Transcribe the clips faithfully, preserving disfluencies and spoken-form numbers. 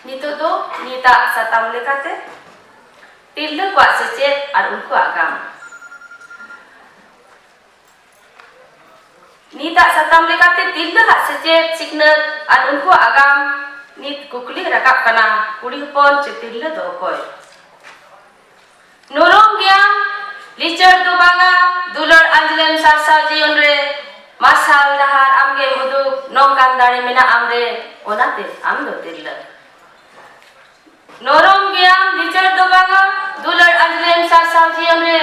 ᱱᱤᱛᱚᱜ ᱫᱚ ᱱᱤᱛᱟᱜ ᱥᱟᱛᱟᱢ ᱞᱮᱠᱟᱛᱮ ᱛᱤᱨᱞᱟᱹ ᱠᱚᱣᱟᱜ ᱥᱮᱪᱮᱫ ᱟᱨ ᱩᱱᱠᱩᱣᱟᱜ ᱟᱜᱟᱢ᱾ ᱱᱤᱛᱟᱜ ᱥᱟᱛᱟᱢ ᱞᱮᱠᱟᱛᱮ ᱛᱤᱨᱞᱟᱹ ᱟᱜ ᱥᱮᱪᱮᱫ, ᱥᱤᱠᱷᱱᱟᱹᱛ ᱟᱨ ᱩᱱᱠᱩᱣᱟᱜ ᱟᱜᱟᱢ᱾ ᱱᱤᱛ ᱠᱩᱠᱞᱤ ᱨᱟᱠᱟᱵ ᱠᱟᱱᱟ, ᱠᱩᱲᱤ ᱦᱚᱯᱚᱱ ᱪᱮ ᱛᱤᱨᱞᱟᱹ ᱫᱚ ᱚᱠᱚᱭ? ᱱᱚᱨᱚᱢ ᱜᱮᱭᱟᱢ, ᱞᱤᱪᱟᱹᱲ ᱫᱚ ᱵᱟᱝᱟ, ᱫᱩᱞᱟᱹᱲ ᱟᱸᱡᱽᱞᱮᱢ ᱥᱟᱨᱥᱟᱣ ᱡᱤᱭᱚᱱ ᱨᱮ, ᱢᱟᱨᱥᱟᱞ ᱰᱟᱦᱟᱨ ᱟᱢᱜᱮᱢ ᱩᱫᱩᱜ, ᱱᱚᱝᱠᱟᱱ ᱫᱟᱲᱮ ᱢᱮᱱᱟᱜ ᱟᱢ ᱨᱮ, ᱚᱱᱟᱛᱮ ᱟᱢ ᱫᱚ ᱛᱤᱨᱞᱟᱹ᱾ ᱱᱚᱨᱚᱢ ᱜᱮᱭᱟᱢ, ᱞᱤᱪᱟᱹᱲ ᱫᱚ ᱵᱟᱝᱟ, ᱫᱩᱞᱟᱹᱲ ᱟᱸᱡᱽᱞᱮᱢ ᱥᱟᱨᱥᱟᱣ ᱡᱤᱭᱚᱱ ᱨᱮ,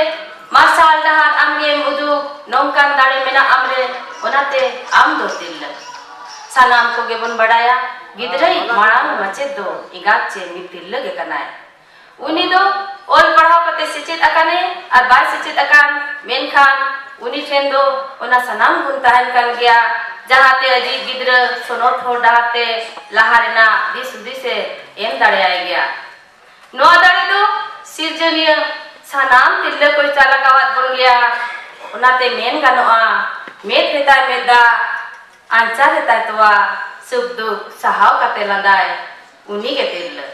ᱢᱟᱨᱥᱟᱞ ᱰᱟᱦᱟᱨ ᱟᱢᱜᱮᱢ ᱩᱫᱩᱜ, ᱱᱚᱝᱠᱟᱱ ᱫᱟᱲᱮ ᱢᱮᱱᱟᱜ ᱟᱢ ᱨᱮ, ᱚᱱᱟᱛᱮ ᱟᱢ ᱫᱚ ᱛᱤᱨᱞᱟᱹ᱾ ᱥᱟᱱᱟᱢ ᱠᱚᱜᱮ ᱵᱚᱱ ᱵᱟᱲᱟᱭᱟ, ᱜᱤᱫᱽᱨᱟᱹᱭᱤᱡ ᱢᱟᱲᱟᱝ ᱢᱟᱪᱮᱫ ᱫᱚ ᱮᱸᱜᱟᱛ ᱪᱮ ᱢᱤᱫ ᱛᱤᱨᱞᱟᱹ ᱜᱮ ᱠᱟᱱᱟᱭ᱾ ᱩᱱᱤ ᱫᱚ ᱚᱞ ᱯᱟᱲᱦᱟᱣ ᱠᱟᱛᱮ ᱥᱮᱪᱮᱫ ᱟᱠᱟᱱᱮ ᱟᱨ ᱵᱟᱭ ᱥᱮᱪᱮᱫ ᱟᱠᱟᱱ, ᱢᱮᱱᱠᱷᱟᱱ ᱩᱱᱤ ᱴᱷᱮᱱ ᱫᱚ ᱚᱱᱟ ᱥᱟᱱᱟᱢ ᱜᱩᱱ ᱛᱟᱦᱮᱱ ᱠᱟᱱ ᱜᱮᱭᱟ, ᱡᱟᱦᱟᱸᱛᱮ ᱟᱡᱤᱡ ᱜᱤᱫᱽᱨᱟᱹ ᱥᱚᱱᱚᱛ ᱦᱚᱨ ᱰᱟᱦᱟᱨ ᱛᱮ ᱞᱟᱦᱟ ᱨᱮᱱᱟᱜ ᱫᱤᱥ ᱦᱩᱫᱤᱥ ᱮ ᱮᱢ ᱫᱟᱲᱮᱭᱟᱭ ᱜᱮᱭᱟ᱾ ᱱᱚᱣᱟ ᱫᱟᱲᱮ ᱫᱚ ᱥᱤᱨᱡᱚᱱᱤᱭᱟᱹ ᱥᱟᱱᱟᱢ ᱛᱤᱨᱞᱟᱹ ᱠᱚᱭ ᱪᱟᱞ ᱟᱠᱟᱣᱟᱫ ᱵᱚᱱ ᱜᱮᱭᱟ᱾ ᱚᱱᱟᱛᱮ ᱢᱮᱱ ᱜᱟᱱᱚᱜᱼᱟ, ᱢᱮᱫ ᱨᱮᱛᱟᱭ ᱢᱮᱫ ᱫᱟᱜ, ᱟᱧᱪᱟᱨ ᱨᱮᱛᱟᱭ ᱛᱚᱣᱟ, ᱥᱩᱠ ᱫᱩᱠ ᱥᱟᱦᱟᱣ ᱠᱟᱛᱮ ᱞᱟᱸᱫᱟᱭ, ᱩᱱᱤ ᱜᱮ ᱛᱤᱨᱞᱟᱹ᱾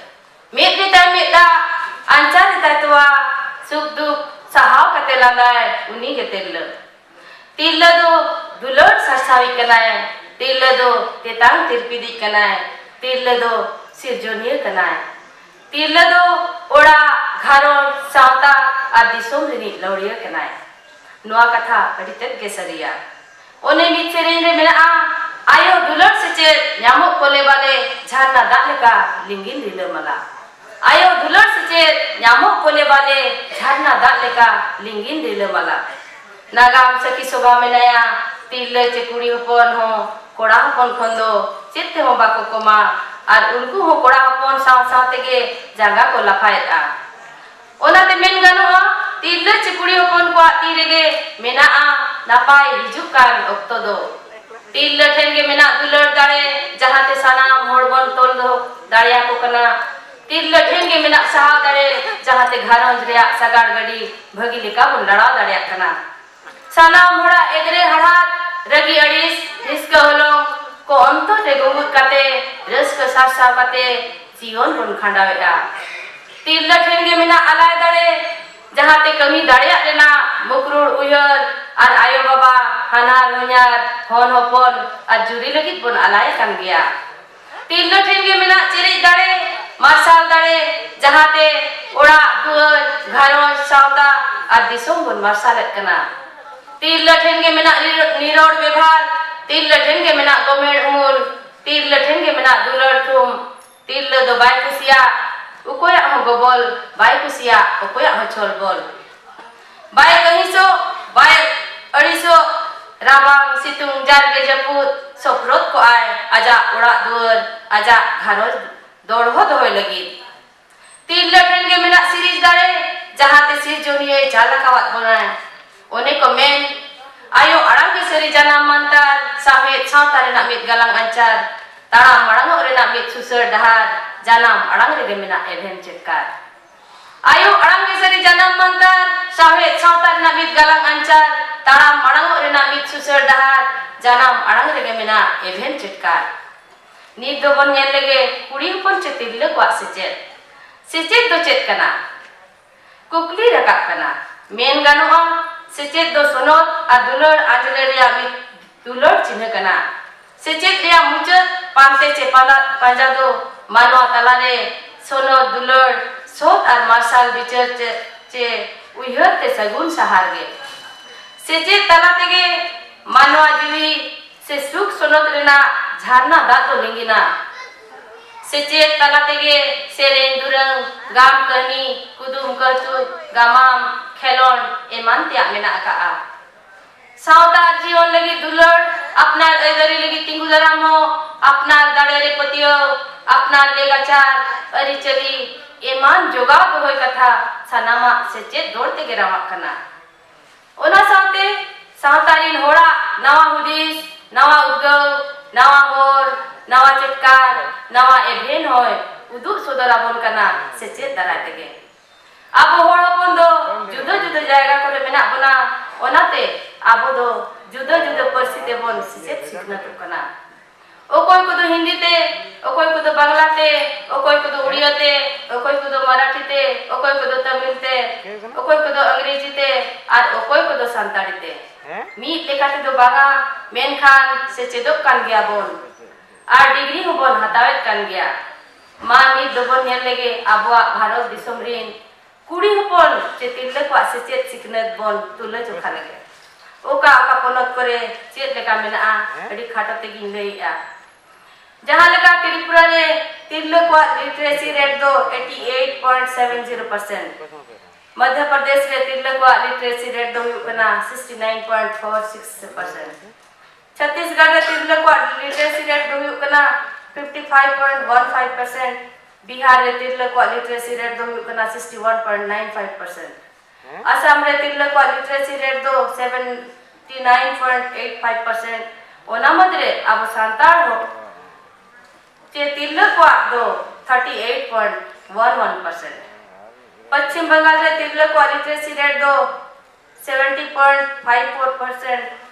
ᱢᱮᱫ ᱨᱮᱛᱟᱭ ᱢᱮᱫ ᱫᱟᱜ, ᱟᱧᱪᱟᱨ ᱨᱮᱛᱟᱭ ᱛᱚᱣᱟ, ᱥᱩᱠ ᱫᱩᱠ ᱥᱟᱦᱟᱣ ᱠᱟᱛᱮ ᱞᱟᱸᱫᱟᱭ, ᱩᱱᱤ ᱜᱮ ᱛᱤᱨᱞᱟᱹ᱾ ᱛᱤᱨᱞᱟᱹ ᱫᱚ ᱫᱩᱞᱟᱹᱲ ᱥᱟᱨᱥᱟᱣᱤᱡ ᱠᱟᱱᱟᱭ, ᱛᱤᱨᱞᱟᱹ ᱫᱚ ᱛᱮᱛᱟᱝ ᱛᱤᱨᱯᱤᱫᱤᱡ ᱠᱟᱱᱟᱭ, ᱛᱤᱨᱞᱟᱹ ᱫᱚ ᱥᱤᱨᱡᱚᱱᱤᱭᱟᱹ ᱠᱟᱱᱟᱭ᱾ ᱛᱤᱨᱞᱟᱹ ᱫᱚ ᱚᱲᱟᱜ, ᱜᱷᱟᱨᱚᱸᱡᱽ, ᱥᱟᱶᱛᱟ ᱟᱨ ᱫᱤᱥᱚᱢ ᱨᱤᱱᱤᱡ ᱞᱟᱹᱣᱲᱤᱭᱟᱹ ᱠᱟᱱᱟᱭ᱾ ᱱᱚᱣᱟ ᱠᱟᱛᱷᱟ ᱟᱹᱰᱤ ᱛᱮᱫ ᱜᱮ ᱥᱟᱹᱨᱤᱭᱟ᱾ ᱚᱱᱮ ᱢᱤᱫ ᱥᱮᱨᱮᱧ ᱨᱮ ᱢᱮᱱᱟᱜᱼᱟ, ᱟᱭᱳ ᱫᱩᱞᱟᱹᱲ ᱥᱮᱪᱮᱫ ᱧᱟᱢᱚᱜ ᱠᱚᱞᱮ ᱵᱟᱞᱮ, ᱡᱷᱟᱨᱱᱟ ᱫᱟᱜ ᱞᱮᱠᱟ ᱞᱤᱸᱜᱤᱱ ᱨᱤᱞᱟᱹᱢᱟᱞᱟ᱾ ᱟᱭᱳ ᱫᱩᱞᱟᱹᱲ ᱥᱮᱪᱮᱫ ᱧᱟᱢᱚᱜ ᱠᱚᱞᱮ ᱵᱟᱞᱮ, ᱡᱷᱟᱨᱱᱟ ᱫᱟᱜ ᱞᱮᱠᱟ ᱞᱤᱸᱜᱤᱱ ᱨᱤᱞᱟᱹᱢᱟᱞᱟ᱾ ᱱᱟᱜᱟᱢ ᱥᱟᱹᱠᱷᱤ ᱥᱚᱵᱷᱟ ᱢᱮᱱᱟᱭᱟ, ᱛᱤᱨᱞᱟᱹ ᱪᱮ ᱠᱩᱲᱤ ᱦᱚᱯᱚᱱ ᱦᱚᱸ ᱠᱚᱲᱟ ᱦᱚᱯᱚᱱ ᱠᱷᱚᱱ ᱫᱚ ᱪᱮᱫ ᱛᱮᱦᱚᱸ ᱵᱟᱠᱚ ᱠᱚᱢᱟ, ᱟᱨ ᱩᱱᱠᱩ ᱦᱚᱸ ᱠᱚᱲᱟ ᱦᱚᱯᱚᱱ ᱥᱟᱶ ᱥᱟᱶ ᱛᱮᱜᱮ ᱡᱟᱸᱜᱟ ᱠᱚ ᱞᱟᱯᱷᱟᱭᱮᱫᱼᱟ᱾ ᱚᱱᱟᱛᱮ ᱢᱮᱱ ᱜᱟᱱᱚᱜᱼᱟ, ᱛᱤᱨᱞᱟᱹ ᱪᱮ ᱠᱩᱲᱤ ᱦᱚᱯᱚᱱ ᱠᱚᱣᱟᱜ ᱛᱤ ᱨᱮᱜᱮ ᱢᱮᱱᱟᱜᱼᱟ ᱱᱟᱯᱟᱭ ᱦᱤᱡᱩᱜ ᱠᱟᱱ ᱚᱠᱛᱚ ᱫᱚ᱾ ᱛᱤᱨᱞᱟᱹ ᱴᱷᱮᱱ ᱜᱮ ᱢᱮᱱᱟᱜ ᱫᱩᱞᱟᱹᱲ ᱫᱟᱲᱮ, ᱡᱟᱦᱟᱸᱛᱮ ᱥᱟᱱᱟᱢ ᱦᱚᱲ ᱵᱚᱱ ᱛᱚᱞ ᱫᱚᱦᱚ ᱫᱟᱲᱮᱭᱟᱠᱚ ᱠᱟᱱᱟ᱾ ᱛᱤᱨᱞᱟᱹ ᱴᱷᱮᱱ ᱜᱮ ᱢᱮᱱᱟᱜ ᱥᱟᱦᱟᱣ ᱫᱟᱲᱮ, ᱡᱟᱦᱟᱸᱛᱮ ᱜᱷᱟᱨᱚᱸᱡᱽ ᱨᱮᱭᱟᱜ ᱥᱟᱜᱟᱲ ᱜᱟᱹᱰᱤ ᱵᱷᱟᱹᱜᱤ ᱞᱮᱠᱟ ᱵᱚᱱ ᱞᱟᱲᱟᱣ ᱫᱟᱲᱮᱭᱟᱜ ᱠᱟᱱᱟ᱾ ᱥᱟᱱᱟᱢ ᱦᱚᱲᱟᱜ ᱮᱫᱽᱨᱮ ᱦᱟᱲᱦᱟᱫ, ᱨᱟᱹᱜᱤ ᱟᱹᱲᱤᱥ, ᱦᱤᱥᱠᱟᱹ ᱦᱚᱞᱚᱝ ᱠᱚ ᱚᱱᱛᱚᱨ ᱨᱮ ᱜᱩᱸᱜᱩᱫ ᱠᱟᱛᱮ, ᱨᱟᱹᱥᱠᱟᱹ ᱥᱟᱨᱥᱟᱣ ᱠᱟᱛᱮ, ᱡᱤᱭᱚᱱ ᱵᱚᱱ ᱠᱷᱟᱸᱰᱟᱣᱮᱫᱼᱟ᱾ ᱛᱤᱨᱞᱟᱹ ᱴᱷᱮᱱ ᱜᱮ ᱢᱮᱱᱟᱜ ᱟᱞᱟᱭ ᱫᱟᱲᱮ, ᱡᱟᱦᱟᱸᱛᱮ ᱠᱟᱹᱢᱤ ᱫᱟᱲᱮᱭᱟᱜ ᱨᱮᱱᱟᱜ ᱢᱩᱠᱨᱩᱲ ᱩᱭᱦᱟᱹᱨ ᱟᱨ ᱟᱭᱳ ᱵᱟᱵᱟ, ᱦᱟᱱᱦᱟᱨ ᱦᱚᱧᱦᱟᱨ, ᱦᱚᱱ ᱦᱚᱯᱚᱱ ᱟᱨ ᱡᱩᱨᱤ ᱞᱟᱹᱜᱤᱫ ᱵᱚᱱ ᱟᱞᱟᱭ ᱟᱠᱟᱱ ᱜᱮᱭᱟ᱾ ᱛᱤᱨᱞᱟᱹ ᱴᱷᱮᱱ ᱜᱮ ᱢᱮᱱᱟᱜ ᱪᱮᱨᱮᱡ ᱫᱟᱲᱮ, ᱢᱟᱨᱥᱟᱞ ᱫᱟᱲᱮ, ᱡᱟᱦᱟᱸᱛᱮ ᱚᱲᱟᱜ ᱫᱩᱣᱟᱹᱨ, ᱜᱷᱟᱨᱚᱸᱡᱽ, ᱥᱟᱶᱛᱟ ᱟᱨ ᱫᱤᱥᱚᱢ ᱵᱚᱱ ᱢᱟᱨᱥᱟᱞᱮᱫ ᱠᱟᱱᱟ᱾ ᱛᱤᱨᱞᱟᱹ ᱴᱷᱮᱱ ᱜᱮ ᱢᱮᱱᱟᱜ ᱱᱤᱨ-, ᱱᱤᱨᱚᱲ ᱵᱮᱵᱷᱟᱨ, ᱛᱤᱨᱞᱟᱹ ᱴᱷᱮᱱ ᱜᱮ ᱢᱮᱱᱟᱜ ᱜᱚᱢᱮᱲ ᱩᱢᱩᱞ, ᱛᱤᱨᱞᱟᱹ ᱴᱷᱮᱱ ᱜᱮ ᱢᱮᱱᱟᱜ ᱫᱩᱞᱟᱹᱲ ᱛᱷᱩᱢ᱾ ᱛᱤᱨᱞᱟᱹ ᱫᱚ ᱵᱟᱭ ᱠᱩᱥᱤᱭᱟᱜ ᱚᱠᱚᱭᱟᱜ ᱦᱚᱸ ᱜᱚᱵᱚᱞ, ᱵᱟᱭ ᱠᱩᱥᱤᱭᱟᱜ ᱚᱠᱚᱭᱟᱜ ᱦᱚᱸ ᱪᱷᱚᱞᱵᱚᱞ᱾ ᱵᱟᱭ ᱟᱹᱲᱤᱥᱚᱜ, ᱵᱟᱭ ᱟᱹᱲᱤᱥᱚᱜ, ᱨᱟᱵᱟᱝ ᱥᱤᱛᱩᱝ ᱡᱟᱨᱜᱮ ᱡᱟᱹᱯᱩᱫ, ᱥᱚᱯᱨᱚᱫ ᱠᱚᱜᱼᱟᱭ ᱟᱡᱟᱜ ᱚᱲᱟᱜ ᱫᱩᱣᱟᱹᱨ, ᱟᱡᱟᱜ ᱜᱷᱟᱨᱚᱸᱡᱽ ᱫᱚᱲᱦᱚ ᱫᱚᱦᱚᱭ ᱞᱟᱹᱜᱤᱫ᱾ ᱛᱤᱨᱞᱟᱹ ᱴᱷᱮᱱ ᱜᱮ ᱢᱮᱱᱟᱜ ᱥᱤᱨᱤᱡᱽ ᱫᱟᱲᱮ, ᱡᱟᱦᱟᱸᱛᱮ ᱥᱤᱨᱡᱚᱱᱤᱭᱟᱹᱭ ᱪᱟᱞ ᱟᱠᱟᱣᱟᱫ ᱵᱚᱱᱟᱭ᱾ ᱚᱱᱮ ᱠᱚ ᱢᱮᱱ, ᱟᱭᱳ ᱟᱲᱟᱝ ᱜᱮ ᱥᱟᱹᱨᱤ ᱡᱟᱱᱟᱢ ᱢᱟᱱᱛᱟᱨ, ᱥᱟᱶᱦᱮᱫ ᱥᱟᱶᱛᱟ ᱨᱮᱱᱟᱜ ᱢᱤᱫ ᱜᱟᱞᱟᱝ ᱟᱧᱪᱟᱨ, ᱛᱟᱲᱟᱢ ᱢᱟᱲᱟᱝᱚᱜ ᱨᱮᱱᱟᱜ ᱢᱤᱫ ᱥᱩᱥᱟᱹᱨ ᱰᱟᱦᱟᱨ, ᱡᱟᱱᱟᱢ ᱟᱲᱟᱝ ᱨᱮᱜᱮ ᱢᱮᱱᱟᱜ ᱮᱵᱷᱮᱱ ᱪᱮᱫᱠᱟᱨ᱾ ᱟᱭᱳ ᱟᱲᱟᱝ ᱜᱮ ᱥᱟᱹᱨᱤ ᱡᱟᱱᱟᱢ ᱢᱟᱱᱛᱟᱨ, ᱥᱟᱶᱦᱮᱫ ᱥᱟᱶᱛᱟ ᱨᱮᱱᱟᱜ ᱢᱤᱫ ᱜᱟᱞᱟᱝ ᱟᱧᱪᱟᱨ, ᱛᱟᱲᱟᱢ ᱢᱟᱲᱟᱝᱚᱜ ᱨᱮᱱᱟᱜ ᱢᱤᱫ ᱥᱩᱥᱟᱹᱨ ᱰᱟᱦᱟᱨ, ᱡᱟᱱᱟᱢ ᱟᱲᱟᱝ ᱨᱮᱜᱮ ᱢᱮᱱᱟᱜ ᱮᱵᱷᱮᱱ ᱪᱮᱫᱠᱟᱨ᱾ ᱱᱤᱛ ᱫᱚᱵᱚᱱ ᱧᱮᱞ ᱞᱮᱜᱮ ᱠᱩᱲᱤ ᱦᱚᱯᱚᱱ ᱪᱮ ᱛᱤᱨᱞᱟᱹ ᱠᱚᱣᱟᱜ ᱥᱮᱪᱮᱫ᱾ ᱥᱮᱪᱮᱫ ᱫᱚ ᱪᱮᱫ ᱠᱟᱱᱟ? ᱠᱩᱠᱞᱤ ᱨᱟᱠᱟᱵ ᱠᱟᱱᱟ᱾ ᱢᱮᱱ ᱜᱟᱱᱚᱜᱼᱟ, ᱥᱮᱪᱮᱫ ᱫᱚ ᱥᱚᱱᱚᱛ ᱟᱨ ᱫᱩᱞᱟᱹᱲ ᱟᱸᱡᱽᱞᱮ ᱨᱮᱭᱟᱜ ᱢᱤᱫ ᱫᱩᱞᱟᱹᱲ ᱪᱤᱱᱦᱟᱹ ᱠᱟᱱᱟ᱾ ᱥᱮᱪᱮᱫ ᱨᱮᱭᱟᱜ ᱢᱩᱪᱟᱹᱫ ᱯᱟᱱᱛᱮ ᱪᱮ ᱯᱟᱸᱡᱟ, ᱯᱟᱸᱡᱟ ᱫᱚ ᱢᱟᱱᱣᱟ ᱛᱟᱞᱟᱨᱮ ᱥᱚᱱᱚᱛ ᱫᱩᱞᱟᱹᱲ, ᱥᱚᱛ ᱟᱨ ᱢᱟᱨᱥᱟᱞ ᱵᱤᱪᱟᱹᱨ ᱪᱮ, ᱪᱮ ᱩᱭᱦᱟᱹᱨ ᱛᱮ ᱥᱟᱹᱜᱩᱱ ᱥᱟᱦᱟᱨ ᱜᱮ᱾ ᱥᱮᱪᱮᱫ ᱛᱟᱞᱟ ᱛᱮᱜᱮ ᱢᱟᱱᱣᱟ ᱡᱤᱣᱤ ᱥᱮ ᱥᱩᱠ ᱥᱚᱱᱚᱛ ᱨᱮᱱᱟᱜ ᱡᱷᱟᱨᱱᱟ ᱫᱟᱜ ᱫᱚ ᱞᱤᱸᱜᱤᱱᱟ᱾ ᱥᱮᱪᱮᱫ ᱛᱟᱞᱟ ᱛᱮᱜᱮ ᱥᱮᱨᱮᱧ ᱫᱩᱨᱟᱹᱝ, ᱜᱟᱢ ᱠᱟᱹᱦᱱᱤ, ᱠᱩᱫᱩᱢ ᱠᱟᱹᱦᱛᱩ, ᱜᱟᱢᱟᱢ, ᱠᱷᱮᱞᱚᱸᱰ ᱮᱢᱟᱱ ᱛᱮᱭᱟᱜ ᱢᱮᱱᱟᱜ ᱟᱠᱟᱫᱼᱟ᱾ ᱥᱟᱶᱛᱟ ᱟᱨ ᱡᱤᱭᱚᱱ ᱞᱟᱹᱜᱤᱫ ᱫᱩᱞᱟᱹᱲ, ᱟᱯᱱᱟᱨ ᱟᱹᱭᱫᱟᱹᱨᱤ ᱞᱟᱹᱜᱤᱫ ᱛᱤᱸᱜᱩ ᱫᱟᱨᱟᱢ ᱦᱚᱸ, ᱟᱯᱱᱟᱨ ᱫᱟᱲᱮ ᱨᱮ ᱯᱟᱹᱛᱭᱟᱹᱣ, ᱟᱯᱱᱟᱨ ᱞᱮᱜᱟᱪᱟᱨ, ᱟᱹᱨᱤᱪᱟᱹᱞᱤ ᱮᱢᱟᱱ ᱡᱚᱜᱟᱣ ᱫᱚᱦᱚᱭ ᱠᱟᱛᱷᱟ ᱥᱟᱱᱟᱢᱟᱜ ᱥᱮᱪᱮᱫ ᱫᱚᱲ ᱛᱮᱜᱮ ᱨᱟᱣᱟᱜ ᱠᱟᱱᱟ᱾ ᱚᱱᱟ ᱥᱟᱶᱛᱮ ᱥᱟᱶᱛᱟ ᱨᱤᱱ ᱦᱚᱲᱟᱜ ᱱᱟᱣᱟ ᱦᱩᱫᱤᱥ, ᱱᱟᱣᱟ ᱩᱫᱽᱜᱟᱹᱣ, ᱱᱟᱣᱟ ᱦᱚᱨ, ᱱᱟᱣᱟ ᱪᱮᱫᱠᱟᱨ, ᱱᱟᱣᱟ ᱮᱵᱷᱮᱱ ᱦᱚᱸᱭ ᱩᱫᱩᱜ ᱥᱚᱫᱚᱨ ᱟᱵᱚᱱ ᱠᱟᱱᱟ ᱥᱮᱪᱮᱫ ᱫᱟᱨᱟᱭ ᱛᱮᱜᱮ᱾ ᱟᱵᱚ ᱦᱚᱲ ᱦᱚᱯᱚᱱ ᱫᱚ ᱡᱩᱫᱟᱹ ᱡᱩᱫᱟᱹ ᱡᱟᱭᱜᱟ ᱠᱚᱨᱮ ᱢᱮᱱᱟᱜ ᱵᱚᱱᱟ, ᱚᱱᱟᱛᱮ ᱟᱵᱚ ᱫᱚ ᱡᱩᱫᱟᱹ ᱡᱩᱫᱟᱹ ᱯᱟᱹᱨᱥᱤ ᱛᱮᱵᱚᱱ ᱥᱮᱪᱮᱫ ᱥᱤᱠᱷᱱᱟᱹᱛᱚᱜ ᱠᱟᱱᱟ᱾ ᱚᱠᱚᱭ ᱠᱚᱫᱚ ᱦᱤᱱᱫᱤ ᱛᱮ, ᱚᱠᱚᱭ ᱠᱚᱫᱚ ᱵᱟᱝᱞᱟ ᱛᱮ, ᱚᱠᱚᱭ ᱠᱚᱫᱚ ᱩᱲᱤᱭᱟ ᱛᱮ, ᱚᱠᱚᱭ ᱠᱚᱫᱚ ᱢᱟᱨᱟᱴᱷᱤ ᱛᱮ, ᱚᱠᱚᱭ ᱠᱚᱫᱚ ᱛᱟᱢᱤᱞ ᱛᱮ, ᱚᱠᱚᱭ ᱠᱚᱫᱚ ᱤᱝᱨᱮᱡᱤ ᱛᱮ, ᱟᱨ ᱚᱠᱚᱭ ᱠᱚᱫᱚ ᱥᱟᱱᱛᱟᱲᱤ ᱛᱮ᱾ ᱢᱤᱫ ᱞᱮᱠᱟ ᱛᱮᱫᱚ ᱵᱟᱝᱟ, ᱢᱮᱱᱠᱷᱟᱱ ᱥᱮᱪᱮᱫᱚᱜ ᱠᱟᱱ ᱜᱮᱭᱟ ᱵᱚᱱ ᱟᱨ ᱰᱤᱜᱽᱨᱤ ᱦᱚᱸᱵᱚᱱ ᱦᱟᱛᱟᱣᱮᱫ ᱠᱟᱱ ᱜᱮᱭᱟ᱾ ᱢᱟ ᱱᱤᱛ ᱫᱚᱵᱚᱱ ᱧᱮᱞ ᱞᱮᱜᱮ ᱟᱵᱚᱣᱟᱜ ᱵᱷᱟᱨᱚᱛ ᱫᱤᱥᱚᱢ ᱨᱤᱱ ᱠᱩᱲᱤ ᱦᱚᱯᱚᱱ ᱪᱮ ᱛᱤᱨᱞᱟᱹ ᱠᱚᱣᱟᱜ ᱥᱮᱪᱮᱫ ᱥᱤᱠᱷᱱᱟᱹᱛ ᱵᱚᱱ ᱛᱩᱞᱟᱹ ᱡᱚᱠᱷᱟ ᱞᱮᱜᱮ᱾ ᱚᱠᱟ ᱚᱠᱟ ᱯᱚᱱᱚᱛ ᱠᱚᱨᱮ ᱪᱮᱫ ᱞᱮᱠᱟ ᱢᱮᱱᱟᱜᱼᱟ, ᱟᱹᱰᱤ ᱠᱷᱟᱴᱚ ᱛᱮᱜᱤᱧ ᱞᱟᱹᱭᱮᱜᱼᱟ᱾ ᱡᱟᱦᱟᱸ ᱞᱮᱠᱟ ᱛᱨᱤᱯᱩᱨᱟ ᱨᱮ ᱛᱤᱨᱞᱟᱹ ᱠᱚᱣᱟᱜ literacy rate ᱫᱚ eighty eight point seven zero percent, Madhya Pradesh ᱨᱮ ᱛᱤᱨᱞᱟᱹ ᱠᱚᱣᱟᱜ literacy rate ᱫᱚ ᱦᱩᱭᱩᱜ ᱠᱟᱱᱟ sixty nine point four six percent, Chhattisgarh ᱨᱮ ᱛᱤᱨᱞᱟᱹ ᱠᱚᱣᱟᱜ literacy rate ᱫᱚ ᱦᱩᱭᱩᱜ ᱠᱟᱱᱟ fifty five point one five percent, Bihar ᱨᱮ ᱛᱤᱨᱞᱟᱹ ᱠᱚᱣᱟᱜ literacy rate ᱫᱚ ᱦᱩᱭᱩᱜ ᱠᱟᱱᱟ sixty one point nine five percent, Assam ᱨᱮ ᱛᱤᱨᱞᱟᱹ ᱠᱚᱣᱟᱜ literacy rate ᱫᱚ seventy nine point eight five percent᱾ ᱚᱱᱟ ᱢᱩᱫᱽᱨᱮ ᱟᱵᱚ ᱥᱟᱱᱛᱟᱲ ᱦᱚᱸ ᱪᱮ ᱛᱤᱨᱞᱟᱹ ᱠᱚᱣᱟᱜ ᱫᱚ thirty eight point one one percent᱾ ᱯᱚᱪᱷᱤᱢ ᱵᱟᱝᱜᱟᱞ ᱨᱮ ᱛᱤᱨᱞᱟᱹ ᱠᱚᱣᱟᱜ literacy rate ᱫᱚ seventy point five four percent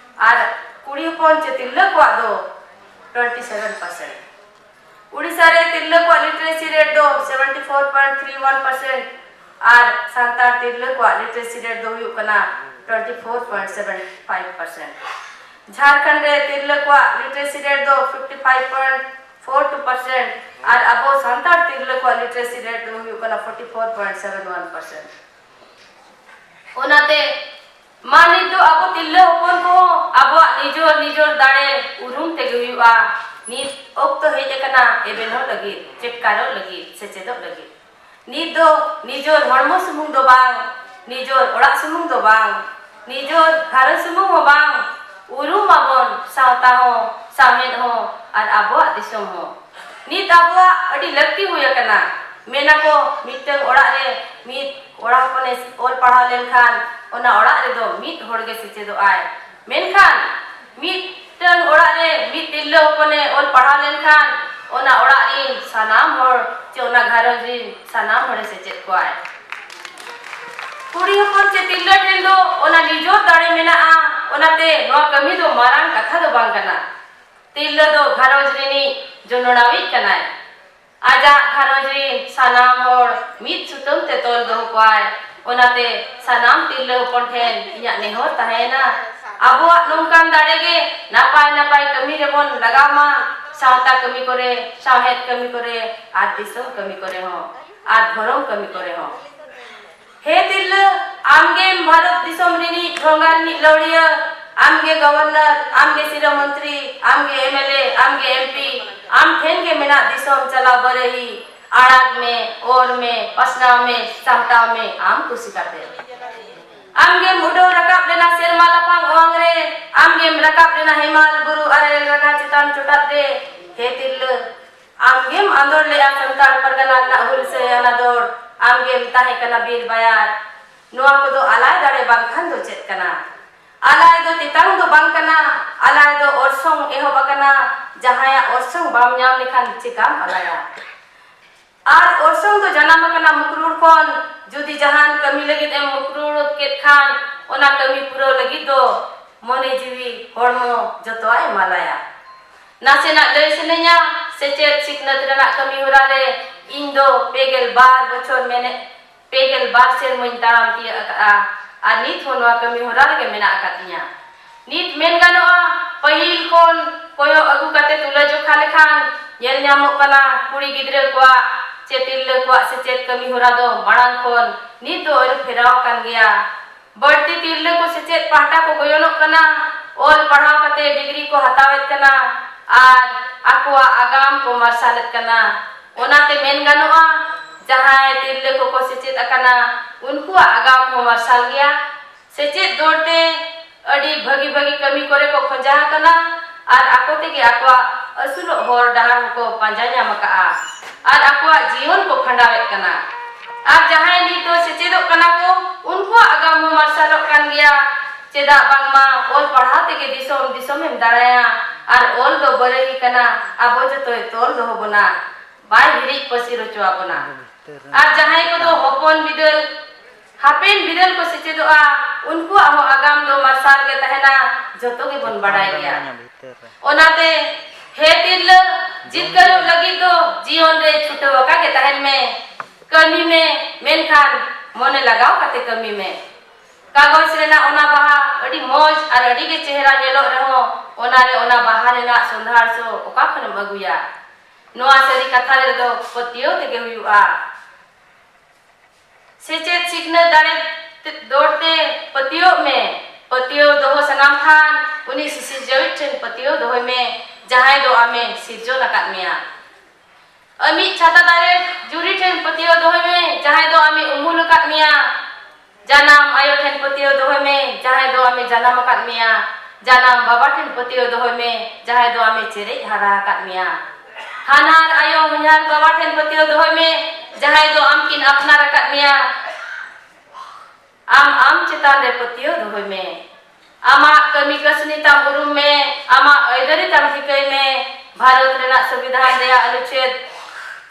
ᱟᱨ ᱠᱩᱲᱤ ᱦᱚᱯᱚᱱ ᱪᱮ ᱛᱤᱨᱞᱟᱹ ᱠᱚᱣᱟᱜ ᱫᱚ twenty seven percent᱾ ᱩᱲᱤᱥᱥᱟ ᱨᱮ ᱛᱤᱨᱞᱟᱹ ᱠᱚᱣᱟᱜ literacy rate ᱫᱚ seventy four point three one percent ᱟᱨ ᱥᱟᱱᱛᱟᱲ ᱛᱤᱨᱞᱟᱹ ᱠᱚᱣᱟᱜ literacy rate ᱫᱚ ᱦᱩᱭᱩᱜ ᱠᱟᱱᱟ twenty four point seven five percent᱾ Jharkhand ᱨᱮ ᱛᱤᱨᱞᱟᱹ ᱠᱚᱣᱟᱜ literacy rate ᱫᱚ fifty five point four two percent ᱟᱨ ᱟᱵᱚ ᱥᱟᱱᱛᱟᱲ ᱛᱤᱨᱞᱟᱹ ᱠᱚᱣᱟᱜ literacy rate ᱫᱚ ᱦᱩᱭᱩᱜ ᱠᱟᱱᱟ forty four point seven one percent᱾ ᱚᱱᱟᱛᱮ ᱢᱟ ᱱᱤᱛ ᱫᱚ ᱟᱵᱚ ᱛᱤᱨᱞᱟᱹ ᱦᱚᱯᱚᱱ ᱠᱚᱦᱚᱸ ᱟᱵᱚᱣᱟᱜ ᱱᱤᱡᱚᱨ ᱱᱤᱡᱚᱨ ᱫᱟᱲᱮ ᱩᱨᱩᱢ ᱛᱮᱜᱮ ᱦᱩᱭᱩᱜᱼᱟ᱾ ᱱᱤᱛ ᱚᱠᱛᱚ ᱦᱮᱡ ᱟᱠᱟᱱᱟ ᱮᱵᱷᱮᱱᱚᱜ ᱞᱟᱹᱜᱤᱫ, ᱪᱮᱫᱠᱟᱨᱚᱜ ᱞᱟᱹᱜᱤᱫ, ᱥᱮᱪᱮᱫᱚᱜ ᱞᱟᱹᱜᱤᱫ᱾ ᱱᱤᱛ ᱫᱚ ᱱᱤᱡᱚᱨ ᱦᱚᱲᱢᱚ ᱥᱩᱢᱩᱝ ᱫᱚ ᱵᱟᱝ, ᱱᱤᱡᱚᱨ ᱚᱲᱟᱜ ᱥᱩᱢᱩᱝ ᱫᱚ ᱵᱟᱝ, ᱱᱤᱡᱚᱨ ᱜᱷᱟᱨᱚᱸᱡᱽ ᱥᱩᱢᱩᱝ ᱦᱚᱸ ᱵᱟᱝ, ᱩᱨᱩᱢ ᱢᱟᱵᱚᱱ ᱥᱟᱶᱛᱟ ᱦᱚᱸ, ᱥᱟᱶᱦᱮᱫ ᱦᱚᱸ ᱟᱨ ᱟᱵᱚᱣᱟᱜ ᱫᱤᱥᱚᱢ ᱦᱚᱸ᱾ ᱱᱤᱛ ᱟᱵᱚᱣᱟᱜ ᱟᱹᱰᱤ ᱞᱟᱹᱠᱛᱤ ᱦᱩᱭ ᱟᱠᱟᱱᱟ᱾ ᱢᱮᱱᱟᱠᱚ ᱢᱤᱫᱴᱟᱝ ᱚᱲᱟᱜ ᱨᱮ ᱢᱤᱫ ᱠᱚᱲᱟ ᱦᱚᱯᱚᱱᱮ ᱚᱞ ᱯᱟᱲᱦᱟᱣ ᱞᱮᱱᱠᱷᱟᱱ ᱚᱱᱟ ᱚᱲᱟᱜ ᱨᱮᱫᱚ ᱢᱤᱫ ᱦᱚᱲ ᱜᱮ ᱥᱮᱪᱮᱫᱚᱜ ᱟᱭ᱾ ᱢᱮᱱᱠᱷᱟᱱ ᱢᱤᱫᱴᱟᱝ ᱚᱲᱟᱜ ᱨᱮ ᱢᱤᱫ ᱛᱤᱨᱞᱟᱹ ᱦᱚᱯᱚᱱᱮ ᱚᱞ ᱯᱟᱲᱦᱟᱣ ᱞᱮᱱᱠᱷᱟᱱ ᱚᱱᱟ ᱚᱲᱟᱜ ᱨᱤᱱ ᱥᱟᱱᱟᱢ ᱦᱚᱲ ᱪᱮ ᱚᱱᱟ ᱜᱷᱟᱨᱚᱸᱡᱽ ᱨᱤᱱ ᱥᱟᱱᱟᱢ ᱦᱚᱲᱮ ᱥᱮᱪᱮᱫ ᱠᱚᱣᱟᱭ᱾ ᱠᱩᱲᱤ ᱦᱚᱯᱚᱱ ᱪᱮ ᱛᱤᱨᱞᱟᱹ ᱴᱷᱮᱱ ᱫᱚ ᱚᱱᱟ ᱱᱤᱡᱚᱨ ᱫᱟᱲᱮ ᱢᱮᱱᱟᱜᱼᱟ, ᱚᱱᱟᱛᱮ ᱱᱚᱣᱟ ᱠᱟᱹᱢᱤ ᱫᱚ ᱢᱟᱨᱟᱝ ᱠᱟᱛᱷᱟ ᱫᱚ ᱵᱟᱝ ᱠᱟᱱᱟ᱾ ᱛᱤᱨᱞᱟᱹ ᱫᱚ ᱜᱷᱟᱨᱚᱸᱡᱽ ᱨᱤᱱᱤᱡ ᱡᱚᱱᱚᱲᱟᱣᱤᱡ ᱠᱟᱱᱟᱭ᱾ ᱟᱡᱟᱜ ᱜᱷᱟᱨᱚᱸᱡᱽ ᱨᱤᱱ ᱥᱟᱱᱟᱢ ᱦᱚᱲ ᱢᱤᱫ ᱥᱩᱛᱟᱹᱢ ᱛᱮ ᱛᱚᱞ ᱫᱚᱦᱚ ᱠᱚᱣᱟᱭ᱾ ᱚᱱᱟᱛᱮ ᱥᱟᱱᱟᱢ ᱛᱤᱨᱞᱟᱹ ᱦᱚᱯᱚᱱ ᱴᱷᱮᱱ ᱤᱧᱟᱹᱜ ᱱᱮᱦᱚᱨ ᱛᱟᱦᱮᱸᱭᱮᱱᱟ, ᱟᱵᱚᱣᱟᱜ ᱱᱚᱝᱠᱟᱱ ᱫᱟᱲᱮ ᱜᱮ ᱱᱟᱯᱟᱭ ᱱᱟᱯᱟᱭ ᱠᱟᱹᱢᱤ ᱨᱮᱵᱚᱱ ᱞᱟᱜᱟᱣ ᱢᱟ, ᱥᱟᱶᱛᱟ ᱠᱟᱹᱢᱤ ᱠᱚᱨᱮ, ᱥᱟᱶᱦᱮᱫ ᱠᱟᱹᱢᱤ ᱠᱚᱨᱮ ᱟᱨ ᱫᱤᱥᱚᱢ ᱠᱟᱹᱢᱤ ᱠᱚᱨᱮ ᱦᱚᱸ ᱟᱨ ᱫᱷᱚᱨᱚᱢ ᱠᱟᱹᱢᱤ ᱠᱚᱨᱮ ᱦᱚᱸ᱾ ᱦᱮ ᱛᱤᱨᱞᱟᱹ, ᱟᱢᱜᱮᱢ ᱵᱷᱟᱨᱚᱛ ᱫᱤᱥᱚᱢ ᱨᱤᱱᱤᱡ ᱰᱷᱚᱸᱜᱟ ᱨᱤᱱᱤᱡ ᱞᱟᱹᱣᱲᱤᱭᱟᱹ, ᱟᱢᱜᱮ ᱜᱚᱵᱷᱚᱨᱱᱚᱨ, ᱟᱢᱜᱮ ᱥᱤᱨᱟᱹ ᱢᱚᱱᱛᱨᱤ, ᱟᱢᱜᱮ ᱮᱢ ᱮᱞ ᱮ, ᱟᱢᱜᱮ ᱮᱢ ᱯᱤ, ᱟᱢ ᱴᱷᱮᱱ ᱜᱮ ᱢᱮᱱᱟᱜ ᱫᱤᱥᱚᱢ ᱪᱟᱞᱟᱣ ᱵᱟᱨᱟᱹᱦᱤ᱾ ᱟᱲᱟᱜ ᱢᱮ, ᱚᱨ ᱢᱮ, ᱯᱟᱥᱱᱟᱣ ᱢᱮ, ᱥᱟᱢᱴᱟᱣ ᱢᱮ ᱟᱢ ᱠᱩᱥᱤ ᱠᱟᱛᱮ᱾ ᱟᱢᱜᱮᱢ ᱩᱰᱟᱹᱣ ᱨᱟᱠᱟᱵ ᱞᱮᱱᱟ ᱥᱮᱨᱢᱟ ᱞᱟᱯᱷᱟᱝ ᱚᱣᱟᱝ ᱨᱮ, ᱟᱢᱜᱮᱢ ᱨᱟᱠᱟᱵ ᱞᱮᱱᱟ ᱦᱮᱢᱟᱞ ᱵᱩᱨᱩ ᱟᱨᱮᱞ ᱨᱟᱠᱷᱟ ᱪᱮᱛᱟᱱ ᱪᱚᱴᱟᱛ ᱨᱮ᱾ ᱦᱮ ᱛᱤᱨᱞᱟᱹ, ᱟᱢᱜᱮᱢ ᱟᱸᱫᱳᱲ ᱞᱮᱜᱼᱟ ᱥᱟᱱᱛᱟᱲ ᱯᱟᱨᱜᱟᱱᱟ ᱨᱮᱱᱟᱜ ᱦᱩᱞᱥᱟᱹᱭ ᱟᱱᱟᱫᱚᱲ, ᱟᱢᱜᱮᱢ ᱛᱟᱦᱮᱸ ᱠᱟᱱᱟ ᱵᱤᱨ ᱵᱟᱭᱟᱨ᱾ ᱱᱚᱣᱟ ᱠᱚᱫᱚ ᱟᱞᱟᱭ ᱫᱟᱲᱮ ᱵᱟᱝᱠᱷᱟᱱ ᱫᱚ ᱪᱮᱫ ᱠᱟᱱᱟ? ᱟᱞᱟᱭ ᱫᱚ ᱛᱮᱛᱟᱝ ᱫᱚ ᱵᱟᱝ ᱠᱟᱱᱟ, ᱟᱞᱟᱭ ᱫᱚ ᱚᱨᱥᱚᱝ ᱮᱦᱚᱵ ᱟᱠᱟᱱᱟ᱾ ᱡᱟᱦᱟᱸᱭᱟᱜ ᱚᱨᱥᱚᱝ ᱵᱟᱢ ᱧᱟᱢ ᱞᱮᱠᱷᱟᱱ ᱪᱮᱠᱟᱢ ᱟᱞᱟᱭᱟ? ᱟᱨ ᱚᱨᱥᱚᱝ ᱫᱚ ᱡᱟᱱᱟᱢ ᱟᱠᱟᱱᱟ ᱢᱩᱠᱨᱩᱲ ᱠᱷᱚᱱ᱾ ᱡᱩᱫᱤ ᱡᱟᱦᱟᱱ ᱠᱟᱹᱢᱤ ᱞᱟᱹᱜᱤᱫ ᱮᱢ ᱢᱩᱠᱨᱩᱲ ᱠᱮᱫ ᱠᱷᱟᱱ, ᱚᱱᱟ ᱠᱟᱹᱢᱤ ᱯᱩᱨᱟᱹᱣ ᱞᱟᱹᱜᱤᱫ ᱫᱚ ᱢᱚᱱᱮ ᱡᱤᱣᱤ ᱦᱚᱲᱢᱚ ᱡᱚᱛᱚᱣᱟᱜ ᱮᱢ ᱟᱞᱟᱭᱟ᱾ ᱱᱟᱥᱮᱱᱟᱜ ᱞᱟᱹᱭ ᱥᱟᱱᱟᱧᱟ, ᱥᱮᱪᱮᱫ ᱥᱤᱠᱷᱱᱟᱹᱛ ᱨᱮᱱᱟᱜ ᱠᱟᱹᱢᱤ ᱦᱚᱨᱟ ᱨᱮ ᱤᱧ ᱫᱚ ᱯᱮ ᱜᱮᱞ ᱵᱟᱨ ᱵᱚᱪᱷᱚᱨ ᱢᱮᱱᱮᱫ, ᱯᱮ ᱜᱮᱞ ᱵᱟᱨ ᱥᱮᱨᱢᱟᱧ ᱛᱟᱲᱟᱢ ᱛᱤᱭᱟᱹᱜ ᱟᱠᱟᱫᱼᱟ ᱟᱨ ᱱᱤᱛ ᱦᱚᱸ ᱱᱚᱣᱟ ᱠᱟᱹᱢᱤ ᱦᱚᱨᱟ ᱨᱮᱜᱮ ᱢᱮᱱᱟᱜ ᱟᱠᱟᱫ ᱤᱧᱟ᱾ ᱱᱤᱛ ᱢᱮᱱ ᱜᱟᱱᱚᱜᱼᱟ, ᱯᱟᱹᱦᱤᱞ ᱠᱷᱚᱱ ᱠᱚᱭᱚᱜ ᱟᱹᱜᱩ ᱠᱟᱛᱮ ᱛᱩᱞᱟᱹ ᱡᱚᱠᱷᱟ ᱞᱮᱠᱷᱟᱱ ᱧᱮᱞ ᱧᱟᱢᱚᱜ ᱠᱟᱱᱟ, ᱠᱩᱲᱤ ᱜᱤᱫᱽᱨᱟᱹ ᱠᱚᱣᱟᱜ ᱪᱮ ᱛᱤᱨᱞᱟᱹ ᱠᱚᱣᱟᱜ ᱥᱮᱪᱮᱫ ᱠᱟᱹᱢᱤ ᱦᱚᱨᱟ ᱫᱚ ᱢᱟᱲᱟᱝ ᱠᱷᱚᱱ ᱱᱤᱛ ᱫᱚ ᱟᱹᱨᱩ ᱯᱷᱮᱨᱟᱣ ᱟᱠᱟᱱ ᱜᱮᱭᱟ᱾ ᱵᱟᱹᱲᱛᱤ ᱛᱤᱨᱞᱟᱹ ᱠᱚ ᱥᱮᱪᱮᱫ ᱯᱟᱦᱴᱟ ᱠᱚ ᱜᱚᱭᱚᱱᱚᱜ ᱠᱟᱱᱟ, ᱚᱞ ᱯᱟᱲᱦᱟᱣ ᱠᱟᱛᱮ ᱰᱤᱜᱽᱨᱤ ᱠᱚ ᱦᱟᱛᱟᱣᱮᱫ ᱠᱟᱱᱟ ᱟᱨ ᱟᱠᱚᱣᱟᱜ ᱟᱜᱟᱢ ᱠᱚ ᱢᱟᱨᱥᱟᱞᱮᱫ ᱠᱟᱱᱟ᱾ ᱚᱱᱟᱛᱮ ᱢᱮᱱ ᱜᱟᱱᱚᱜᱼᱟ, ᱡᱟᱦᱟᱸᱭ ᱛᱤᱨᱞᱟᱹ ᱠᱚᱠᱚ ᱥᱮᱪᱮᱫ ᱟᱠᱟᱱᱟ, ᱩᱱᱠᱩᱣᱟᱜ ᱟᱜᱟᱢ ᱦᱚᱸ ᱢᱟᱨᱥᱟᱞ ᱜᱮᱭᱟ᱾ ᱥᱮᱪᱮᱫ ᱫᱚᱨ ᱛᱮ ᱟᱹᱰᱤ ᱵᱷᱟᱹᱜᱤ ᱵᱷᱟᱹᱜᱤ ᱠᱟᱹᱢᱤ ᱠᱚᱨᱮ ᱠᱚ ᱠᱷᱚᱸᱡᱟ ᱟᱠᱟᱱᱟ ᱟᱨ ᱟᱠᱚ ᱛᱮᱜᱮ ᱟᱠᱚᱣᱟᱜ ᱟᱹᱥᱩᱞᱚᱜ ᱦᱚᱨ ᱰᱟᱦᱟᱨ ᱦᱚᱸᱠᱚ ᱯᱟᱸᱡᱟ ᱧᱟᱢ ᱟᱠᱟᱫᱼᱟ ᱟᱨ ᱟᱠᱚᱣᱟᱜ ᱡᱤᱭᱚᱱ ᱠᱚ ᱠᱷᱟᱸᱰᱟᱣᱮᱫ ᱠᱟᱱᱟ᱾ ᱟᱨ ᱡᱟᱦᱟᱸᱭ ᱱᱤᱛ ᱫᱚ ᱥᱮᱪᱮᱫᱚᱜ ᱠᱟᱱᱟ ᱠᱚ, ᱩᱱᱠᱩᱣᱟᱜ ᱟᱜᱟᱢ ᱦᱚᱸ ᱢᱟᱨᱥᱟᱞᱚᱜ ᱠᱟᱱ ᱜᱮᱭᱟ᱾ ᱪᱮᱫᱟᱜ ᱵᱟᱝᱢᱟ ᱚᱞ ᱯᱟᱲᱦᱟᱣ ᱛᱮᱜᱮ ᱫᱤᱥᱚᱢ ᱫᱤᱥᱚᱢᱮᱢ ᱫᱟᱬᱟᱭᱟ ᱟᱨ ᱚᱞ ᱫᱚ ᱵᱟᱹᱨᱟᱹᱦᱤ ᱠᱟᱱᱟ, ᱟᱵᱚ ᱡᱚᱛᱚᱭ ᱛᱚᱞ ᱫᱚᱦᱚ ᱵᱚᱱᱟ, ᱵᱟᱭ ᱦᱤᱨᱤᱡ ᱯᱟᱹᱥᱤᱨ ᱦᱚᱪᱚ ᱟᱵᱚᱱᱟ᱾ ᱟᱨ ᱡᱟᱦᱟᱸᱭ ᱠᱚᱫᱚ ᱦᱚᱯᱚᱱ ᱵᱤᱫᱟᱹᱞ ᱦᱟᱯᱮᱱ ᱵᱤᱫᱟᱹᱞ ᱠᱚ ᱥᱮᱪᱮᱫᱚᱜᱼᱟ, ᱩᱱᱠᱩᱣᱟᱜ ᱦᱚᱸ ᱟᱜᱟᱢ ᱫᱚ ᱢᱟᱨᱥᱟᱞ ᱜᱮ ᱛᱟᱦᱮᱱᱟ, ᱡᱚᱛᱚ ᱜᱮᱵᱚᱱ ᱵᱟᱰᱟᱭ ᱜᱮᱭᱟ᱾ ᱚᱱᱟᱛᱮ ᱦᱮ ᱛᱤᱨᱞᱟᱹ, ᱡᱤᱛᱠᱟᱹᱨᱚᱜ ᱞᱟᱹᱜᱤᱫ ᱫᱚ ᱡᱤᱭᱚᱱ ᱨᱮ ᱪᱷᱩᱴᱟᱹᱣ ᱟᱠᱟ ᱜᱮ ᱛᱟᱦᱮᱱ ᱢᱮ᱾ ᱠᱟᱹᱢᱤ ᱢᱮ, ᱢᱮᱱᱠᱷᱟᱱ ᱢᱚᱱᱮ ᱞᱟᱜᱟᱣ ᱠᱟᱛᱮ ᱠᱟᱹᱢᱤ ᱢᱮ᱾ ᱠᱟᱜᱚᱡᱽ ᱨᱮᱱᱟᱜ ᱚᱱᱟ ᱵᱟᱦᱟ ᱟᱹᱰᱤ ᱢᱚᱡᱽ ᱟᱨ ᱟᱹᱰᱤ ᱜᱮ ᱪᱮᱦᱨᱟ ᱧᱮᱞᱚᱜ ᱨᱮᱦᱚᱸ, ᱚᱱᱟ ᱨᱮ ᱚᱱᱟ ᱵᱟᱦᱟ ᱨᱮᱱᱟᱜ ᱥᱚᱸᱫᱷᱟᱲ ᱥᱚ ᱚᱠᱟ ᱠᱷᱚᱱᱮᱢ ᱟᱹᱜᱩᱭᱟ? ᱱᱚᱣᱟ ᱥᱟᱹᱨᱤ ᱠᱟᱛᱷᱟ ᱨᱮᱫᱚ ᱯᱟᱹᱛᱭᱟᱹᱣ ᱛᱮᱜᱮ ᱦᱩᱭᱩᱜᱼᱟ᱾ ᱥᱮᱪᱮᱫ ᱥᱤᱠᱷᱱᱟᱹᱛ ᱫᱟᱲᱮ ᱛᱮ, ᱫᱚᱲ ᱛᱮ ᱯᱟᱹᱛᱭᱟᱹᱣ ᱢᱮ᱾ ᱯᱟᱹᱛᱭᱟᱹᱣ ᱫᱚᱦᱚ ᱥᱟᱱᱟᱢ ᱠᱷᱟᱱ, ᱩᱱᱤ ᱥᱤᱥᱤᱨᱡᱟᱹᱣᱤᱡ ᱴᱷᱮᱱ ᱯᱟᱹᱛᱭᱟᱹᱣ ᱫᱚᱦᱚᱭ ᱢᱮ, ᱡᱟᱦᱟᱸᱭ ᱫᱚ ᱟᱢᱮ ᱥᱤᱨᱡᱚᱱ ᱟᱠᱟᱫ ᱢᱮᱭᱟ᱾ ᱟᱢᱤᱡ ᱪᱷᱟᱛᱟ ᱫᱟᱨᱮ ᱡᱩᱨᱤ ᱴᱷᱮᱱ ᱯᱟᱹᱛᱭᱟᱹᱣ ᱫᱚᱦᱚᱭ ᱢᱮ, ᱡᱟᱦᱟᱸᱭ ᱫᱚ ᱟᱢᱮ ᱩᱢᱩᱞ ᱟᱠᱟᱫ ᱢᱮᱭᱟ᱾ ᱡᱟᱱᱟᱢ ᱟᱭᱳ ᱴᱷᱮᱱ ᱯᱟᱹᱛᱭᱟᱹᱣ ᱫᱚᱦᱚᱭ ᱢᱮ, ᱡᱟᱦᱟᱸᱭ ᱫᱚ ᱟᱢᱮ ᱡᱟᱱᱟᱢ ᱟᱠᱟᱫ ᱢᱮᱭᱟ᱾ ᱡᱟᱱᱟᱢ ᱵᱟᱵᱟ ᱴᱷᱮᱱ ᱯᱟᱹᱛᱭᱟᱹᱣ ᱫᱚᱦᱚᱭ ᱢᱮ, ᱡᱟᱦᱟᱸᱭ ᱫᱚ ᱟᱢᱮ ᱪᱮᱨᱮᱡ ᱦᱟᱨᱟ ᱟᱠᱟᱫ ᱢᱮᱭᱟ᱾ ᱦᱟᱱᱦᱟᱨ ᱟᱭᱳ ᱦᱚᱧᱦᱟᱨ ᱵᱟᱵᱟ ᱴᱷᱮᱱ ᱯᱟᱹᱛᱭᱟᱹᱣ ᱫᱚᱦᱚᱭ ᱢᱮ, ᱡᱟᱦᱟᱸᱭ ᱫᱚ ᱟᱢ ᱠᱤᱱ ᱟᱯᱱᱟᱨ ᱟᱠᱟᱫ ᱢᱮᱭᱟ᱾ ᱟᱢ ᱟᱢ ᱪᱮᱛᱟᱱ ᱨᱮ ᱯᱟᱹᱛᱭᱟᱹᱣ ᱫᱚᱦᱚᱭ ᱢᱮ᱾ ᱟᱢᱟᱜ ᱠᱟᱹᱢᱤ ᱠᱟᱹᱥᱱᱤ ᱛᱟᱢ ᱩᱨᱩᱢ ᱢᱮ, ᱟᱢᱟᱜ ᱟᱹᱭᱫᱟᱹᱨᱤ ᱛᱟᱢ ᱴᱷᱤᱠᱟᱹᱭ ᱢᱮ᱾ ᱵᱷᱟᱨᱚᱛ ᱨᱮᱱᱟᱜ ᱥᱚᱝᱵᱤᱫᱷᱟᱱ ᱨᱮᱭᱟᱜ ᱚᱱᱩᱪᱷᱮᱫ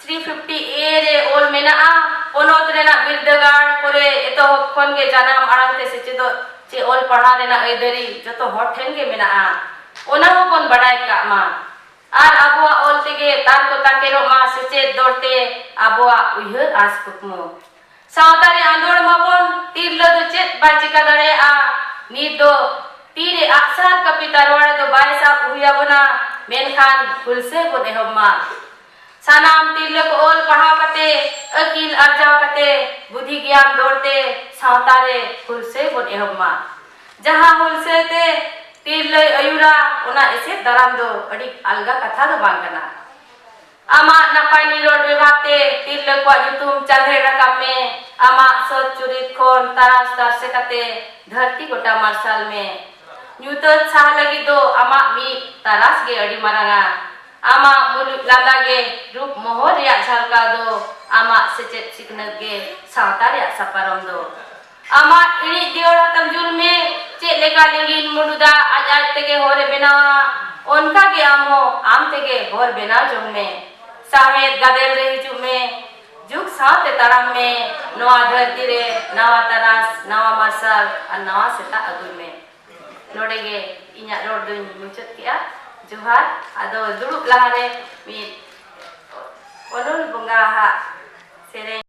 three fifty A ᱨᱮ ᱚᱞ ᱢᱮᱱᱟᱜᱼᱟ, ᱯᱚᱱᱚᱛ ᱨᱮᱱᱟᱜ ᱵᱤᱨᱫᱟᱹᱜᱟᱲ ᱠᱚᱨᱮ ᱮᱛᱚᱦᱚᱵ ᱠᱷᱚᱱ ᱜᱮ ᱡᱟᱱᱟᱢ ᱟᱲᱟᱝ ᱛᱮ ᱥᱮᱪᱮᱫᱚᱜ ᱪᱮ ᱚᱞ ᱯᱟᱲᱦᱟᱣ ᱨᱮᱱᱟᱜ ᱟᱹᱭᱫᱟᱹᱨᱤ ᱡᱚᱛᱚ ᱦᱚᱲ ᱴᱷᱮᱱ ᱜᱮ ᱢᱮᱱᱟᱜᱼᱟ᱾ ᱚᱱᱟ ᱦᱚᱸᱵᱚᱱ ᱵᱟᱰᱟᱭ ᱠᱟᱜ ᱢᱟ᱾ ᱟᱨ ᱟᱵᱚᱣᱟᱜ ᱚᱞ ᱛᱮᱜᱮ ᱛᱟᱨ ᱠᱚ ᱛᱟᱠᱮᱨᱚᱜ ᱢᱟ ᱥᱮᱪᱮᱫ ᱫᱚᱲ ᱛᱮ ᱟᱵᱚᱣᱟᱜ ᱩᱭᱦᱟᱹᱨ ᱟᱸᱥ ᱠᱩᱠᱢᱩ᱾ ᱥᱟᱶᱛᱟ ᱨᱮ ᱟᱸᱫᱳᱲ ᱢᱟᱵᱚᱱ, ᱛᱤᱨᱞᱟᱹ ᱫᱚ ᱪᱮᱫ ᱵᱟᱭ ᱪᱤᱠᱟ ᱫᱟᱲᱮᱭᱟᱜᱼᱟ᱾ ᱱᱤᱛ ᱫᱚ ᱛᱤᱨᱮ ᱟᱜᱼᱥᱟᱨ ᱠᱟᱹᱯᱤ ᱛᱟᱨᱣᱟᱲ ᱫᱚ ᱵᱟᱭ ᱥᱟᱵ ᱦᱩᱭ ᱟᱵᱚᱱᱟ, ᱢᱮᱱᱠᱷᱟᱱ ᱦᱩᱞᱥᱟᱹᱭ ᱵᱚᱱ ᱮᱦᱚᱵ ᱢᱟ᱾ ᱥᱟᱱᱟᱢ ᱛᱤᱨᱞᱟᱹ ᱠᱚ ᱚᱞ ᱯᱟᱲᱦᱟᱣ ᱠᱟᱛᱮ, ᱟᱹᱠᱤᱞ ᱟᱨᱡᱟᱣ ᱠᱟᱛᱮ, ᱵᱩᱫᱷᱤ ᱜᱮᱭᱟᱱ ᱫᱚᱲ ᱛᱮ ᱥᱟᱶᱛᱟ ᱨᱮ ᱦᱩᱞᱥᱟᱹᱭ ᱵᱚᱱ ᱮᱦᱚᱵ ᱢᱟ᱾ ᱡᱟᱦᱟᱸ ᱦᱩᱞᱥᱟᱹᱭ ᱛᱮ ᱛᱤᱨᱞᱟᱹᱭ ᱟᱹᱭᱩᱨᱟ, ᱚᱱᱟ ᱮᱥᱮᱫ ᱫᱟᱨᱟᱢ ᱫᱚ ᱟᱹᱰᱤ ᱟᱞᱜᱟ ᱠᱟᱛᱷᱟ ᱫᱚ ᱵᱟᱝ ᱠᱟᱱᱟ᱾ ᱟᱢᱟᱜ ᱱᱟᱯᱟᱭ ᱱᱤᱨᱚᱲ ᱵᱮᱵᱷᱟᱨ ᱛᱮ ᱛᱤᱨᱞᱟᱹ ᱠᱚᱣᱟᱜ ᱧᱩᱛᱩᱢ ᱪᱟᱸᱫᱷᱮᱲ ᱨᱟᱠᱟᱵ ᱢᱮ᱾ ᱟᱢᱟᱜ ᱥᱚᱛ ᱪᱩᱨᱤᱛ ᱠᱷᱚᱱ ᱛᱟᱨᱟᱥ ᱛᱟᱨᱥᱮ ᱠᱟᱛᱮ ᱫᱷᱟᱹᱨᱛᱤ ᱜᱚᱴᱟ ᱢᱟᱨᱥᱟᱞ ᱢᱮ᱾ ᱧᱩᱛᱟᱹᱛ ᱥᱟᱦᱟ ᱞᱟᱹᱜᱤᱫ ᱫᱚ ᱟᱢᱟᱜ ᱢᱤᱫ ᱛᱟᱨᱟᱥ ᱜᱮ ᱟᱹᱰᱤ ᱢᱟᱨᱟᱝᱟ᱾ ᱟᱢᱟᱜ ᱢᱩᱞᱩᱡ ᱞᱟᱸᱫᱟ ᱜᱮ ᱨᱩᱯ ᱢᱚᱦᱚᱨ ᱨᱮᱭᱟᱜ ᱡᱷᱟᱞᱠᱟᱣ ᱫᱚ, ᱟᱢᱟᱜ ᱥᱮᱪᱮᱫ ᱥᱤᱠᱷᱱᱟᱹᱛ ᱜᱮ ᱥᱟᱶᱛᱟ ᱨᱮᱭᱟᱜ ᱥᱟᱯᱟᱨᱚᱢ ᱫᱚ᱾ ᱟᱢᱟᱜ ᱤᱬᱤᱡ ᱫᱤᱭᱚᱲᱟ ᱛᱟᱢ ᱡᱩᱞ ᱢᱮ, ᱪᱮᱫ ᱞᱮᱠᱟ ᱞᱤᱸᱜᱤᱱ ᱢᱩᱸᱰᱩ ᱫᱟᱜ ᱟᱡ ᱟᱡ ᱛᱮᱜᱮ ᱦᱚᱨ ᱮ ᱵᱮᱱᱟᱣᱟ, ᱚᱱᱠᱟ ᱜᱮ ᱟᱢ ᱦᱚᱸ ᱟᱢ ᱛᱮᱜᱮ ᱦᱚᱨ ᱵᱮᱱᱟᱣ ᱡᱚᱝ ᱢᱮ᱾ ᱥᱟᱶᱦᱮᱫ ᱜᱟᱫᱮᱞ ᱨᱮ ᱦᱤᱡᱩᱜ ᱢᱮ᱾ ᱡᱩᱜᱽ ᱥᱟᱶᱛᱮ ᱛᱟᱲᱟᱢ ᱢᱮ, ᱱᱚᱣᱟ ᱫᱷᱟᱹᱨᱛᱤ ᱨᱮ ᱱᱟᱣᱟ ᱛᱟᱨᱟᱥ, ᱱᱟᱣᱟ ᱢᱟᱨᱥᱟᱞ ᱟᱨ ᱱᱟᱣᱟ ᱥᱮᱛᱟᱜ ᱟᱹᱜᱩᱭ ᱢᱮ᱾ ᱱᱚᱰᱮ ᱜᱮ ᱤᱧᱟᱹᱜ ᱨᱚᱲ ᱫᱚᱧ ᱢᱩᱪᱟᱹᱫ ᱠᱮᱜᱼᱟ᱾ ᱡᱚᱦᱟᱨ᱾ ᱟᱫᱚ ᱫᱩᱲᱩᱵ ᱞᱟᱦᱟᱨᱮ ᱢᱤᱫ ᱚᱱᱚᱞ ᱵᱚᱸᱜᱟ ᱦᱟᱜ ᱥᱮᱨᱮᱧ᱾